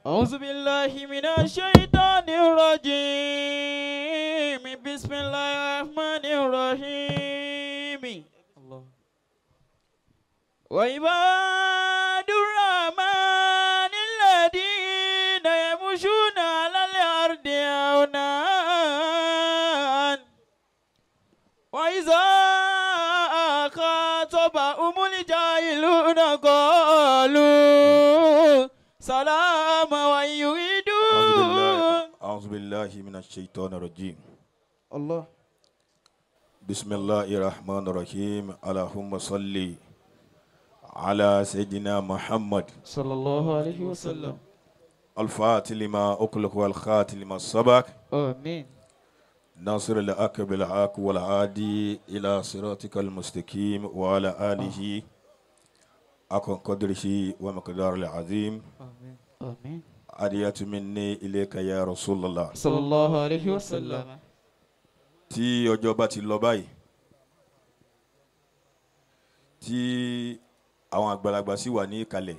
أعوذ بالله من الشيطان الرجيم بسم الله الرحمن الرحيم الله وعباد الرحمن الذين يمشون على الأرض هونا وإذا خاطبهم الجاهلون قالوا سلاما ويريدون أعوذ بالله من الشيطان الرجيم الله بسم الله الرحمن الرحيم اللهم صل على سيدنا محمد صلى الله عليه وسلم الفاتح لما أغلق والخاتم لما سبق آمين ناصر الحق بالحق والهادي إلى صراطك المستقيم وعلى آله حق قدره ومقداره العظيم آمين آمين هدية مني إليك يا رسول الله صلى الله عليه وسلم tí ọjọ́ bá ti lọ báyìí tí àwọn àgbàlagbà sì wà ní ìkàlẹ̀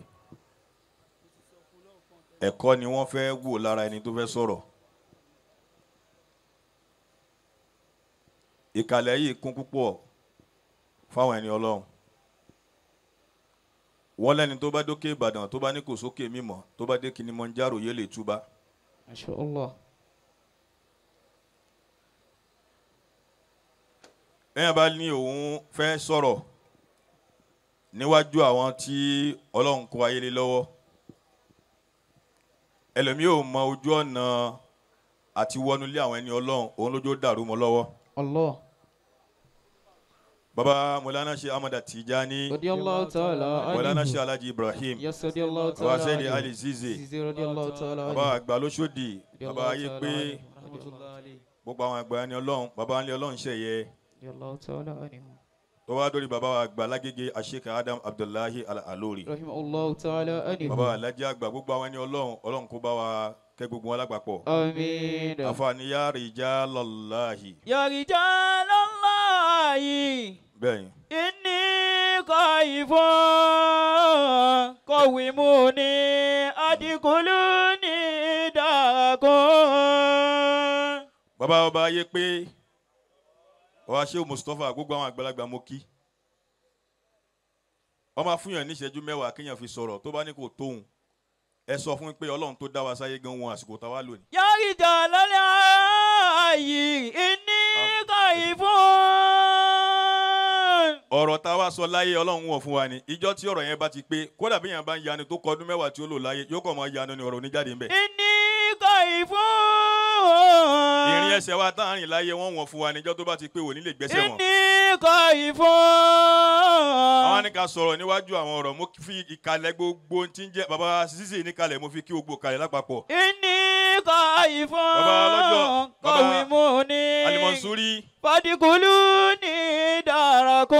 ẹ̀kọ́ ni wọ́n fẹ́ wò lára ẹni tó fẹ́ sọ̀rọ̀ ìkàlẹ̀ yìí kún púpọ̀ fáwọn ẹni Ọlọ́run wọ́n lẹ́ni tó bá dókè Ìbàdàn tó bá ní kò sókè mímọ́ tó bá dé Kilimanjaro yé lè túbá. Masha Allah. Ẹ̀yìn bá ní òun fẹ́ sọ̀rọ̀ níwájú àwọn tí Ọlọ́run kó ayé lé lọ́wọ́ ẹlòmíì ò mọ ojú ọ̀nà àti wọnúlé àwọn ẹni Ọlọ́run òun lójó dàrú mọ́ lọ́wọ́. Allah. Baba Mọ̀lánà Sheikh Ahmad Tijani radiyallahu ta'ala anhu Mọ̀lánà Sheikh Alhaji Ibrahim yes radiyallahu ta'ala Baba Seyidi Ali Zize Zize radiyallahu ta'ala anhu Baba àgbà lóṣòdì Baba ayé pé gbogbo àwọn àgbà ẹni Ọlọ́run baba ńlẹ̀ Ọlọ́run ṣẹ̀yẹ radiyallahu ta'ala anhu tó wá dórí baba àgbà lágége Sheikh Adam Abdullahi Al-Alori rahimahullahu ta'ala anhu baba alájí àgbà gbogbo àwọn ẹni Ọlọ́run Ọlọ́run kó bá wa kẹ́ gbogbo wọn lápapọ̀. Àmín. Àfààní ya rijalallahi. Ya rijalallahi. Bẹ́ẹ̀ni. Inni khaifun qawwimuni adkhuluni darakum. Bàbá ọba ayé pé ọba Sheikh Mustapha gbogbo àwọn àgbàlagbà mo kí. Wọ́n máa fún yàn ní ìṣẹ́jú mẹ́wàá kéèyàn fi sọ̀rọ̀ tó bá ní kò tóun. Ẹ sọ fún mi pé Ọlọ́run tó dá wa sáyé gan wọn àsìkò táwa lónìí. Ya rijalallahi inni khaifun. Ọ̀rọ̀ tá a wá sọ láyé Ọlọ́run wọ̀ fún wa ni ìjọ tí ọ̀rọ̀ yẹn bá ti pé kódà bí yẹn bá ń yanu tó kọ ọdún mẹ́wàá tí ó lò láyé yóò kàn máa yanu ni ọ̀rọ̀ oníjáde ń bẹ̀. Inni khaifun. Ìrìn ẹsẹ̀ wa tá à ń rìn láyé wọ́n wọ̀n fún wa ní ìjọ tó bá ti pé òní lè gbẹ́sẹ̀ wọn. Inni khaifun. Àwọn ní ká sọ̀rọ̀ níwájú àwọn ọ̀rọ̀ mo fi ìkàlẹ̀ gbogbo tí ń jẹ́ bàbá Zize níkàlẹ̀ mo fi kí gbogbo kàlẹ̀ lápapọ̀. Inni khaifun. Bàbá ọlọ́jọ́ bàbá qawwimuni. Alimọ̀nsúrí. Fadkhuluni darakum.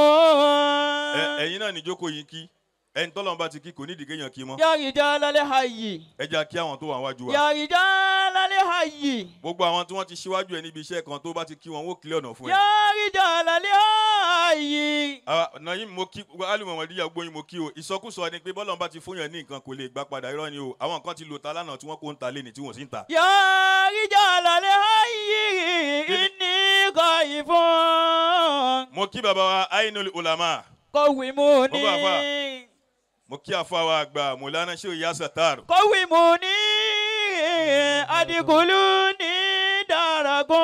Ẹ̀yin náà níjókòó yín kí ẹni tọ́lọ́run bá ti kí kò ní ìdí kéèyàn kí mọ́. Ya rijalal hayyi. Ẹ jẹ́ kí àwọn tó wà wájú wa. Ya rijalal hayyi. Gbogbo àwọn tí wọ́n ti ṣíwájú ẹ níbi iṣẹ́ kan tó bá ti kí wọn wó kílẹ̀ ọ̀nà fún ẹ. Ya rijalal hayyi. Nàyìn mo kí alùmọ̀mọ̀díyà gbóyin mo kí o ìsọkúsọ ni pé bọ́lọ́run bá ti fún yàn ní nǹkan kò lè gbà padà irọ́ ni o àwọn nǹkan ti lò ta lánàá tí wọ́n kó ń ta léni tí wọ́n sì ń ta. Ya rijalal hayyi inni khaifun. Mo kí bàbá wa Ainul Ulama. Qawwimuni. Mo kí àfa wa àgbà Mọ̀lánà Sheikh Ya Sattar. Qawwimuni adkhuluni darakum.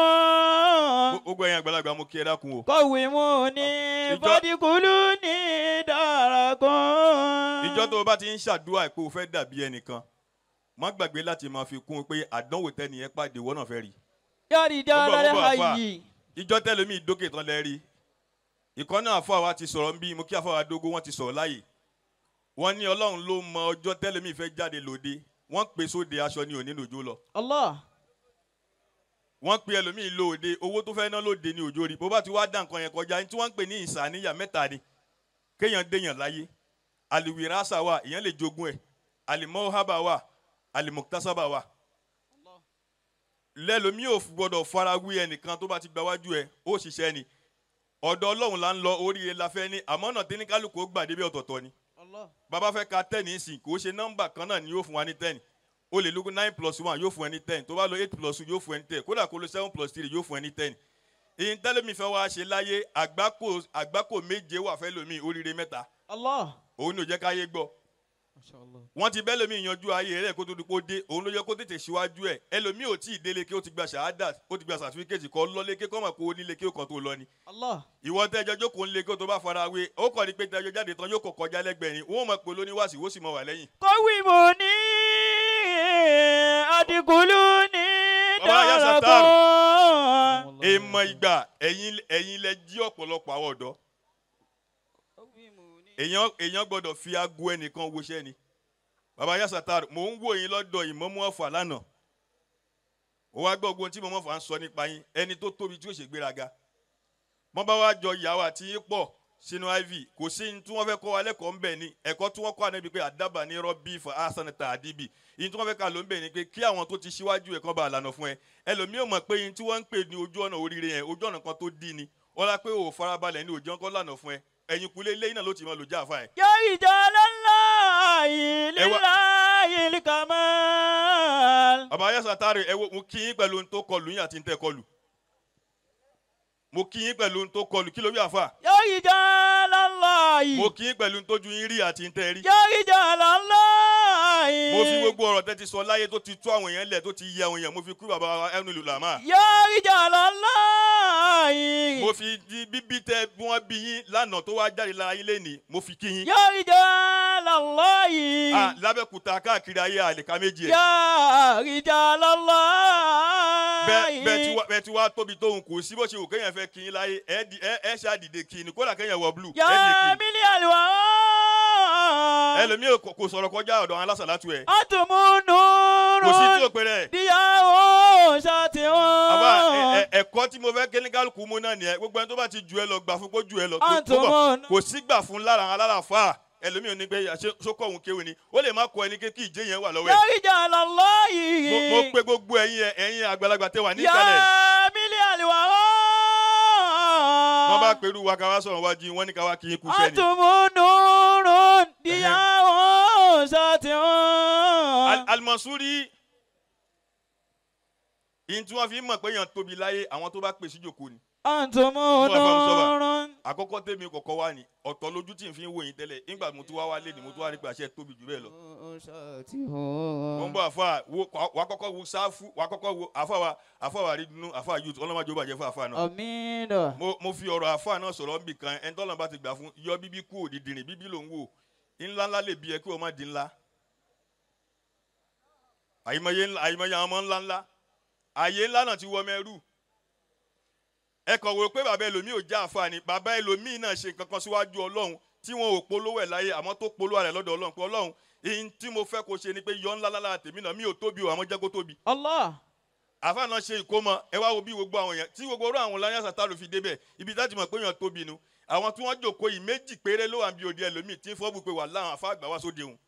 Gbogbo ẹ̀yin àgbàlagbà mo kí ẹ dákun o. Qawwimuni fadkhuluni darakum. Ìjọ tó o bá ti ń ṣàdúrà pé o fẹ́ dàbí ẹnìkan má gbàgbé láti máa fi kún un pé àdánwò tẹ́ni ẹ pàdé ìwọ náà fẹ́ rí. Ya rijalal hayyi. Ìjọ tẹ́lómi ìdókè tán lẹ́ rí. Ìkan náà àfa wa ti sọ̀rọ̀ ń bí mo kí àfa wa dógó wọ́n ti sọ̀rọ̀ láàyè. Wọ́n ní Ọlọ́run ló mọ ọjọ́ tẹ́lẹ̀mí fẹ́ jáde lóde wọ́n pè sóde aṣọ ní òní lòjó lọ. Allah. Wọ́n pe ẹlòmíì lóde owó tó fẹ́ ná lóde ní òjò rí bó bá ti wá dá nǹkan yẹn kọjá ní tí wọ́n ń pè ní ìsàníyà mẹ́ta ni kéèyàn déyàn láyé àlìwìrásà wà èèyàn lè jogún ẹ̀ àlìmọ́hábà wà àlìmọ̀tásàbà wà. Lẹ́lòmíì ò gbọ́dọ̀ farawé ẹnìkan tó bá ti gbáwájú ẹ̀ ó ṣiṣẹ́ ni ọ̀dọ̀ Ọlọ́run là ń lọ oríire la fẹ́ ní àmọ́ náà tí ní kálukú ó gbà débi ọ̀tọ̀ọ̀tọ̀ ni. Bàbá fẹ́ ka 10 ìsìn kò ṣe nọ́mbà kan náà ni yóò fún wa ní 10. O lè lo 9 + 1 yóò fún ẹ ní 10. Tó bá lo 8 + 2 yóò fún ẹ ní 10. Kódà kó lo 7 + 3 yóò fún ẹ ní 10. Èyí tẹ́lẹ̀mí fẹ́ wá ṣe láyé àgbákò 7 wà fẹ́ lómi oríire 3. Allah. Òun ni ò jẹ́ káyé gbọ́. Wọ́n ti bẹ́ lómi ìyanjú ayé rẹ̀ kó tó di kó dé. Òun ló yẹ kó tètè síwájú ẹ̀. Ẹlòmíì ò tí ì délé kí ó ti gba ṣàhádà, ó ti gba sàtífíkẹ́tì kọ́ lọ́lé kí kọ́mọ̀ kó nílé kí ó kàn tó lọ ni. Allah. Ìwọ tẹ́jọ́ jókòó ńlé kí ó tó bá fara wé, ó kàn ní pé tẹ́jọ́ jáde tán yóò kọ̀ kọjá lẹ́gbẹ̀ẹ́ ni, wọ́n mọ̀ pé lóníwàsí wó sì mọ̀ wà lẹ́yìn. Kọ́wé mo ní àdìgúlù ní dàrọ̀kọ́. Èèmọ̀ ìgbà ẹ̀yin lẹ jí ọ̀pọ̀lọpọ̀ àwọn ọ̀dọ́. Èèyàn gbọ́dọ̀ fi aago ẹnìkan woṣẹ́ ni. Bàbá Yasatar, mò ń wò yín lọ́dọ̀ Ìmámù Ọ̀fà lánàá. Ó wá gbọ́ ogun tí Ìmámù Ọ̀fà ń sọ nípa yín, ẹni tó tóbi tí ó ṣe gbéraga. Wọ́n bá wá jọ ìyàwó àti yín pọ̀ sínú IV, kò sí ní tí wọ́n fẹ́ kọ́ wa lẹ́kọ̀ọ́ ń bẹ̀ ni. Ẹ̀kọ́ tí wọ́n kọ́ àná bíi pé àdábà ní rọ́bì fún asanita àdìbì. Ìyìn tí wọ́n fẹ́ kà ló ń bẹ̀ ni pé kí àwọn tó ti ṣíwájú ẹ̀kọ́ bá lànà fún ẹ. Ẹlòmíì ò mọ̀ pé ìyìn tí wọ́n ń pè ní ojú ọ̀nà oríire yẹn, ojú ọ̀nà kan tó dí ni. Wọ́n lá pé ò farabalẹ̀ ní òjò ńkọ́ lànà fún ẹ. Ẹ̀yin kulé ilé náà ló ti máa lò já àfa ẹ̀. Yóò ìjà lọ́láyìí líláyìí kamal. Bàbá Yasatar, ẹ wo mo kí yín pẹ̀lú ohun tó kọlù yín àti ń tẹ́ kọlù. Mo kí yín pẹ̀lú ohun tó kọlù, kí ló wí àfa? Yóò ìjà lọ́láyìí. Mo kí yín pẹ̀lú ohun tójú yín rí àti ń tẹ́ rí. Yóò ìjà lọ́láyìí. Mo fi gbogbo ọ̀rọ̀ tẹ́ ti sọ láyé tó ti tú àwọn èèyàn lẹ̀ tó ti yẹ àwọn èèyàn, mo fi kú bàbá ẹnu ìlú làmá. Yóò ìjà lọ́láyìí. Mo fi di bíbí tẹ bí wọ́n bí yín lánàá tó wá jáde lára yín lénìí, mo fi kí yín. Yóò ìjà lọ́láyìí. Lábẹ́kúta káàkiri ayé àlèkà méjì ẹ̀. Yóò ìjà lọ́láyìí. Bẹ́ẹ̀ tí wàá tóbi tóun kò sí bó ṣe wù kéèyàn fẹ́ kí yín láyé, ẹ ṣáà dìde kí ni kódà kéèyàn wọ blue. Yóò mílí àlùwà. Ẹlòmíì kò sọ̀rọ̀ kọjá ọ̀dọ̀ àwọn alásàlátù ẹ̀. Àtùmùnú kò sí tí ò péré. Díyàwó ṣàtìwọ́n. Àbá ẹ̀kọ́ tí mo fẹ́ kí ní kálukú mú náà nìyẹn, gbogbo ẹni tó bá ti ju ẹ lọ gbà fún kó ju ẹ lọ. Kò sí gbà fún lára àwọn alálàáfà. Ẹlòmíì ò ní pé sókò òun kéwì ni, ó lè má kọ ẹni kí ìjẹ yẹn wà lọ́wọ́ ẹ̀. Yóò ìjà lọ́láyìí. Mo pe gbogbo ẹ̀yin àgbàlagbà tẹ́ wà ní ìkàlẹ̀. Yá mílí àlùwà. Wọ́n bá pẹ̀lú wa ká wá sọ̀rọ̀ wájú wọ́n ní ká wá kí n kú sẹ́ni. Àtùmùnú díyàwó ṣàtìwọ́n. Al-Mansuri, ìyẹn tí wọ́n fi mọ̀ pé èèyàn tóbi láyé àwọn tó bá pè sí jòkó ni. Àtùmùnú. Àkọ́kọ́ tèmi kọ̀kọ́ wá ní ọ̀tọ̀ lójú tí n fi ń wò yín tẹ́lẹ̀ nígbà mo tún wá wálé ni mo tún wá rí pé àṣẹ tóbi jù bẹ́ẹ̀ lọ. Mo ń bọ̀ àfa wà kọ́kọ́ wo sáfù wà kọ́kọ́ wo àfa wa àfa wa rí dunu àfa youth ọlọ́mọdé ó bàjẹ́ fún àfa náà. Àmín. Mo fi ọ̀rọ̀ àfa náà sọ̀rọ̀ nbì kan ẹni tọ́lọ́ bá ti gbà fún yọ bíbí kú òdìdìrín bíbí ló ń wò ńlá ńlá lè bí ẹ kí wọ́n má di ńlá. Àyìnbáyé àwọn ọmọ ńlá ńlá àyè ńlá náà ti wọ mẹ́rù. Ẹ kàn wò pé bàbá ẹlòmíì ò já àfa ni, bàbá ẹlòmíì náà ṣe nǹkan kan síwájú Ọlọ́run tí wọn ò polówó ẹ̀ láyé àmọ́ tó polówó rẹ̀ lọ́dọ̀ Ọlọ́run pé Ọlọ́run ìyìn tí mo fẹ́ kó ṣe ni pé yọ ńlá lára tèmi náà mi ò tóbi o àmọ́ jẹ́ kó tóbi. Allah. Àfa náà ṣe ìkómọ ẹ wá wo bí gbogbo àwọn èèyàn tí gbogbo orú àwọn láyé sàtà ló fi débẹ̀ ibi táti mọ̀ pé èèyàn tóbi nu àwọn tí wọ́n jòkó yìí méjì péré ló wà bí òde ẹlòmíì tí ń fọ́ bù pé wà láwọn àfa àgbà wá sóde òun.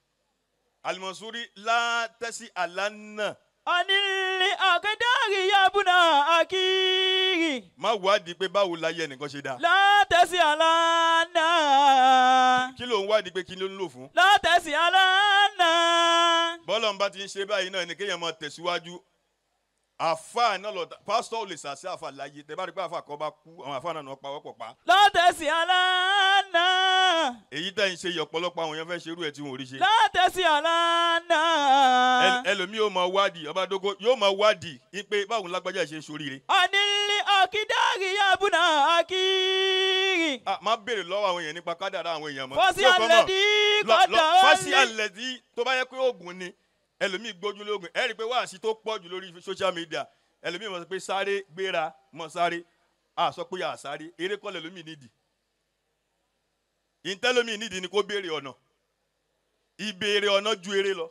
Al-Mansuri látẹ́sí àlànà. Anili akadari yabuna akiri. Má wádìí pé báwo láyé ẹnìkan ṣe dáa. Látẹ̀sí àlànà. Kí ló ń wádìí pé kí ló ń lò fún? Látẹ̀sí àlànà. Bọ́lá ń bá ti ń ṣe báyìí náà ni kéèyàn máa tẹ̀síwájú. Àfáà náà lọ pásítọ̀ ò lè sàṣẹ àfà láyé tẹ bá rí pé àfà kan bá kú àwọn àfáà náà náà pa wọ́pọ̀ pa. Látẹ̀sí àlànà. Èyí tẹ̀ ń ṣe yìí ọ̀pọ̀lọpọ̀ àwọn èèyàn fẹ́ ṣerú ẹ̀ tí wọn ò rí ṣe. Látẹ̀sí àlànà. Ẹlòmíì yóò máa wádìí ọba dógó yóò máa wádìí pé báwo lágbájá ṣe ń ṣoríire. Anili akidari yabuna akiri. Má béèrè lọ́wọ́ àwọn èèyàn nípa kádàrá àwọn èèyàn mọ́. Fọ́sí àlẹ́dí kádàrá. Fọ́sí àlẹ́dí tó bá yẹ pé oògùn ni ẹlòmíì gbójú lóògùn ẹ rí i pé wáàsí tó pọ̀ jù lórí social media ẹlòmíì mọ̀ pé sáré gbéra mọ̀ sáré a sọ pé a sáré eré kọ́ lẹ́lòmíì nídìí ìtẹ́lòmíì nídìí ni kó béèrè ọ̀nà ìbéèrè ọ̀nà ju eré lọ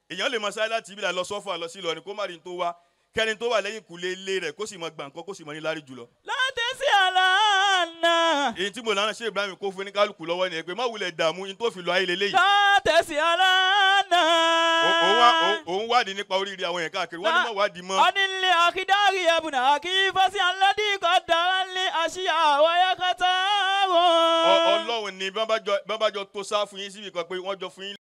èèyàn lè mọ sáré láti ibi lọ sọ́fà lọ sí Ìlọrin kó má rí ní tó wá kẹ́ni tó wà lẹ́yìn kùlé ilé rẹ̀ kó sì mọ gbà nǹkan kó sì mọ ní lárí jùlọ. Látẹ̀sí àlànà. Èyí tí mo lànà ṣe Ibrahim kó fún ní kálukú lọ́wọ́ ni pé má wulẹ̀ dààmú ní tó fi lọ ayé lélẹ́yìí. Látẹ̀sí àlànà. Òun wádìí nípa oríire àwọn èèyàn káàkiri wọ́n ní má wádìí mọ́. Onílé akídárì ẹ̀bùnà kí fásí aládì kọ́ dára lé àṣìyà wáyà kọ́tà wọn. Ọlọ́run ni bá bá jọ tó sáfù yín síbi kan pé wọ́n jọ fún yín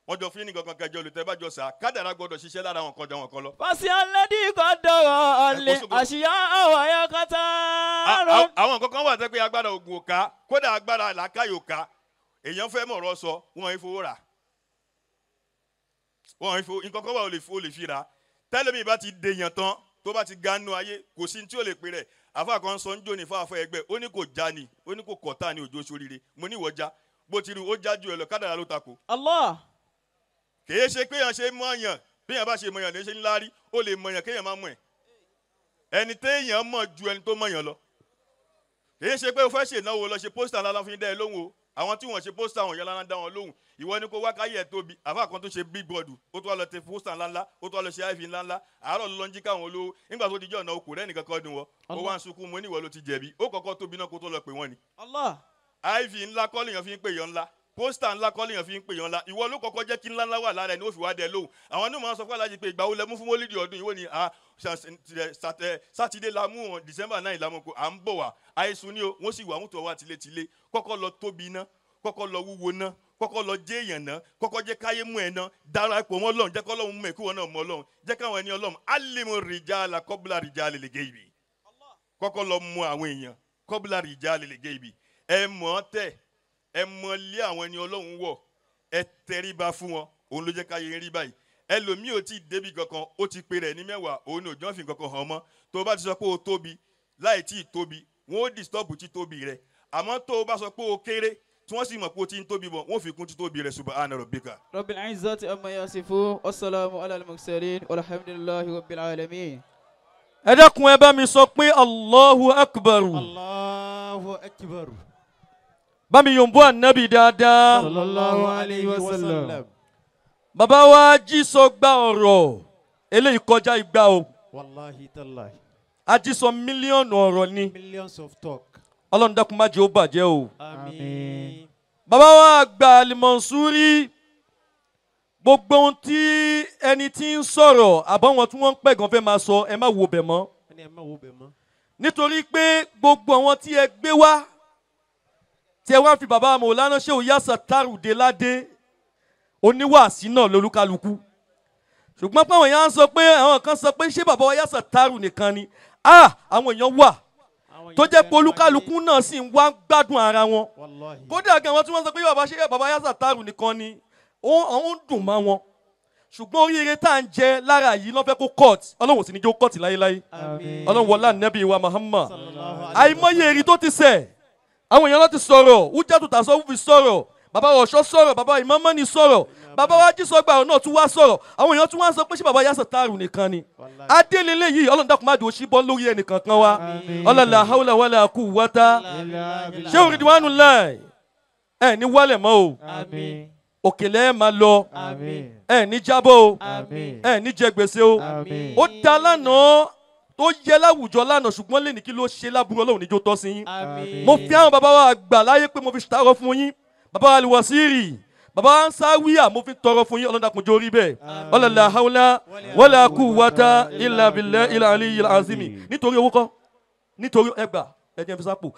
Wọ́n jọ fún yín ní kankan kẹjọ olùtẹ́ bá jọ sà kádàrá gbọ́dọ̀ ṣiṣẹ́ lára àwọn kan jọ àwọn kan lọ. Fasi alladhi qaddara li ashiya'a wa yaqtara. Àwọn nǹkan kan wà tẹ́ pé agbára ògùn ò ká, kódà agbára làákàyè ò ká. Èèyàn fẹ́ mọ̀rọ̀ sọ, wọ́n ń fowó rà. Wọ́n ń fowó, nǹkan kan wà ó lè fi rà. Tẹ́lẹ̀mí bá ti dèèyàn tán, tó bá ti ganu ayé, kò sí tí ó lè pè rẹ̀. Àfa kan sọ ń jó ní fáfọ́ ẹgbẹ́, ó ní kò já ni, ó ní kò kọ̀tà ni òjò sóríire. Mo ní ìwọ já, bó ti rí ó já ju ẹ lọ, kádàrá ló takò. Allah. Kìí ṣe pé èèyàn ṣe mọ̀yàn, bí èèyàn bá ṣe mọ̀yàn lè ṣe ńlá rí, ó lè mọ̀yàn kéèyàn má mọ̀ ẹ̀. Ẹni téèyàn mọ̀ ju ẹni tó mọ̀yàn lọ. Kìí ṣe pé o fẹ́ ṣènáwó lọ ṣe pósítà ńlá fún yín dá ẹ lóhùn o. Àwọn tí wọ́n ṣe pósítà wọn yẹn ńlá dá wọn lóhùn. Ìwọ ni kó wá káyé ẹ̀ tóbi. Àfa kan tó ṣe big board, ó tó wá lọ tẹ pósítà ńláńlá, ó tó wá lọ ṣe iv ńláńlá. Àárọ̀ ló lọ ń jí káwọn olówó. Nígbà tó dijọ́ ọ̀nà okò rẹ́ nìkan kan dùn wọ́. Ó wá ń sunkún mo ní ìwọ ló ti jẹ̀bi. Ó kọ́kọ́ tóbi náà kó tó lọ pè wọ́n ni. Allah. Iv ńlá kọ́ lèèyàn fi ń pè yàn ńlá. Pósítà ńlá kọ́ lèèyàn fi ń pè yàn ńlá. Ìwọ ló kọ́kọ́ jẹ́ kí ńlá ńlá wà lára ẹ̀ ní ó fi wá dẹ lóhùn. Àwọn onímọ̀ sọ fún alájí pé ìgbà wo lẹ mú fún mólídìí ọdún ìwọ ni sátidé la mú wọn, December 9 la mú kó à ń bọ̀ wá. Àìsùn ni o, wọ́n sì wà wọ́n tó wá tilétilé. Kọ́kọ́ lọ tóbi ná, kọ́kọ́ lọ wúwo ná, kọ́kọ́ lọ jẹ́ èèyàn ná, kọ́kọ́ jẹ́ káyé mú ẹ ná, darapọ̀ mọ́ Ọlọ́run, jẹ́ kọ́lọ́run mú ẹ kí wọ́n náà mọ́ Ọlọ́run, jẹ́ káwọn ẹni Ọlọ́run, alimu rìjàlá kọ́bùlà rìjàlè lè gé ibi. Kọ́kọ́ lọ mú àwọn èèyàn kọ́bùlà rìjàlè lè gé ibi. Ẹ mọ̀ tẹ̀, ẹ mọ̀ lé àwọn ẹni Ọlọ́run wọ̀, ẹ tẹríba fún wọn, òun ló jẹ́ káyé rí báyìí. Ẹlòmíì ò tí ì débi kankan, ó ti pe rẹ̀ ní mẹ́wàá, òun ní òjò fi kankan hàn mọ́. Tó o bá ti sọ pé o tóbi, láì tí ì tóbi, wọ́n ó disturb tí tóbi rẹ̀. Àmọ́ tó o bá sọ pé o kéré, tí wọ́n sì mọ̀ pé o ti ń tóbi bọ̀, wọ́n fi kún títóbi rẹ̀. Subhana rabbika. Rabbil izzati amma yasifun, wassalamu ala al-mursalin, walhamdulillahi rabbil alamin. Ẹ dákun ẹ bá mi sọ pé Allahu akbar. Allahu akbar. Bá mi yòǹbó ànábì dáadáa. Sallallahu alayhi wa sallam. Bàbá wa jí sọ gba ọ̀rọ̀ eléyìí kọjá igba o. Wallahi tallahi. Ajísọ mílíọ̀nù ọ̀rọ̀ ni. Millions of talk. Ọlọ́run dákun má jẹ́ ó bàjẹ́ o. Àmín. Bàbá wa àgbà Al-Mansuri, gbogbo ohun tí ẹni tí ń sọ̀rọ̀ àbáwọn tí wọ́n ń pẹ̀gàn fẹ́ máa sọ, ẹ má wo bẹ̀ mọ́. Ẹ má wo bẹ̀ mọ́. Nítorí pé gbogbo àwọn tí ẹ gbé wá tí ẹ wá fi bàbá Mọ̀lánà Shehu Yasataru dé ládé oníwàásí náà lolúkálukú. Ṣùgbọ́n pé àwọn èèyàn ń sọ pé àwọn kan sọ pé ṣé bàbá wa Yasataru nìkan ni? Àwọn èèyàn wà tó jẹ́ pé olúkálukú náà sì ń wá gbádùn ara wọn. Kódà gan àwọn tí wọ́n sọ pé bàbá ṣé bàbá Yasataru nìkan ni, ó ń dùn mọ́ wọn. Ṣùgbọ́n oríire tá à ń jẹ lára yìí ló fẹ́ kó court, Ọlọ́run ò sì ní jó court láyéláyé. Ọlọ́run wọlá nẹ́bí wa Muhammad. Àìmọye èrì tó ti sẹ̀, àwọn èèyàn láti sọ̀rọ̀, Hujjatu Tasawuf fi sọ̀rọ̀, bàbá Ọ̀ṣọ́ sọ̀rọ̀, bàbá Ìmámọ́ni sọ̀rọ̀, bàbá wa Jísọ̀gbà náà tún wá sọ̀rọ̀. Àwọn èèyàn tún wá sọ pé ṣé bàbá Yasataru nìkan ni? Adélélé yìí, Ọlọ́run dákun má jẹ́ ó ṣí bọ́ lórí ẹnìkankan wa. Ọlọ́lá haúlà wàlà kú wọ́tá. Ṣé Ridwanullahi ẹ ní wálẹ̀ mọ́ o? Òkèlè ẹ máa lọ, ẹ ní jábọ́ o, ẹ ní jẹ gbèsè o. Ó da lánàá tó yẹ láwùjọ lánàá, ṣùgbọ́n lè ní kí ló ṣe láburú Ọlọ́run níjó tọ́ sí yín. Mo fi àwọn bàbá wa gbà láyé pé mo fi ṣàtàrọ fún yín. Bàbá Al-Wasiri, bàbá Ansawiya, mo fi tọrọ fún yín, Ọlọ́run dákun jọ̀ọ́ rí bẹ́ẹ̀. Ọlọ́lá haúlá wala quwwata illa billahi al-aliyyil azimi. Nítorí owó kọ́, nítorí ẹgbà ẹ̀jẹ̀ fi sápò.